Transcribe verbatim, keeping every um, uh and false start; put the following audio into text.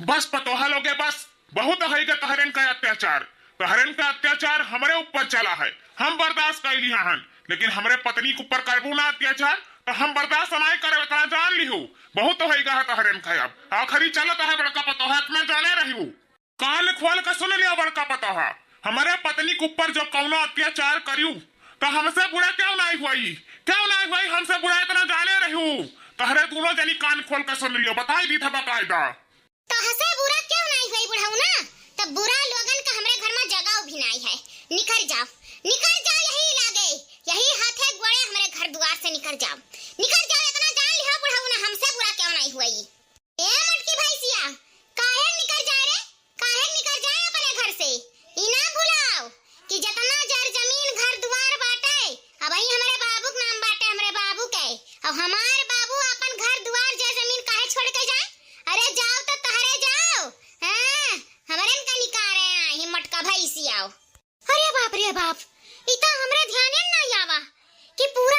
बस पतोहा लोगे बस, बहुत होइगा तहरेन का अत्याचार। तहरेन का अत्याचार हमरे ऊपर चला है, हम बर्दाश्त कइ लिहा हन, लेकिन हमरे पत्नी के ऊपर करबू ना अत्याचार, तो हम बर्दाश्त नाहीं करब, इतना जान लिहू। बहुत होइगा है तहरेन का, अब आखिरी चलत है बड़का पतोहा, इतना जाने रहिहू। कान खोल के सुन लियो बड़का पतोहा, हमरे पत्नी के ऊपर जो कौनो अत्याचार करियो, तो हमसे बुरा क्यों नाहीं होई, क्यों नाहीं होई हमसे बुरा, इतना जाने रहिहू। तहरे दूनो जनी कान खोल के सुन लियो, बताई दीत है बकायदा। तोहसे बुरा क्यों नाहीं होई बुढ़ऊ ना, तब बुरा लोगन का हमरे घर मा जगाव भी नाहीं है। निकर जाव, निकर जाव यही लागे, यही हाथे गोड़े हमरे घर दुआर से निकर जाव, निकर जाव, इतना जान लिहो बुढ़ऊ ना हमसे बुरा क्यों नाहीं होई। ए मोटकी भैंसिया, काहे निकर जाए रे, काहे निकर जाए अपने घर से? ई ना भुलाओ कि जितना जर जमीन घर दुआर बाटे, अबहीं हमरे बाबू के नाम बाटे, हमरे बाबू के। अब हमार बाबू अपन घर दुआर जर जमीन काहे छोड़ के जाए? अरे जाओ तो तहरे जाओ, हाँ, हमरे न का निकारे आई मोटका भैंसिया। अरे बाप रे बाप, ई तो हमरे ध्याने न नाहीं आवा कि पूरा